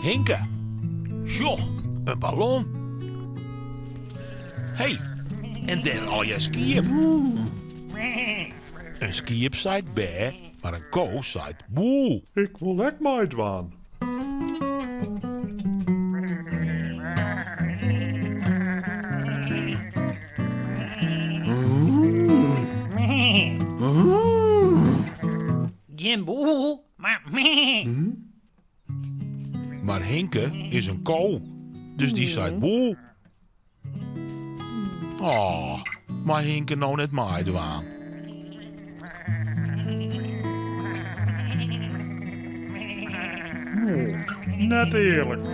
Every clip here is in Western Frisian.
Hinke, sjoch, in ballon. Hey, en dêr allegear skiep. In skiep seit bê, mar in ko seit boe. Ik wol ek meidwaan. Gjin boe, mar mee. Mar Hinke is in ko, dus dy seit boe. Oh, mei Hinke no net meidwaan? Net earlik.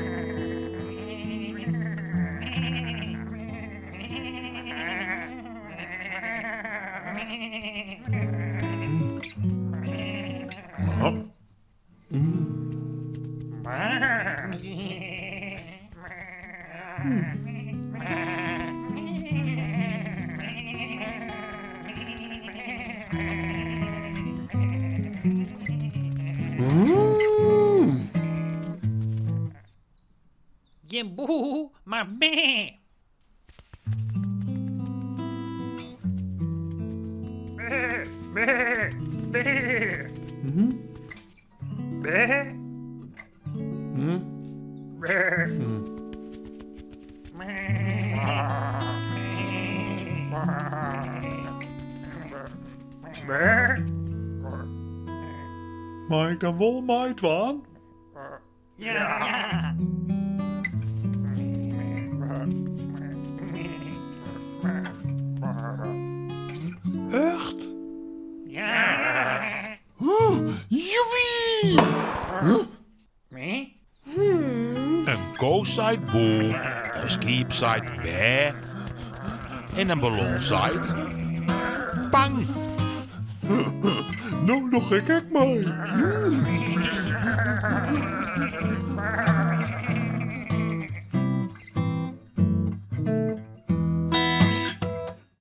Gjin boe, mar mee. Mei ik dan wol meidwaan? Ja. Echt? Ja. Joepie! In ko seit boe, in skiep seit bê en in ballon seit pang. No doch ik ek mei.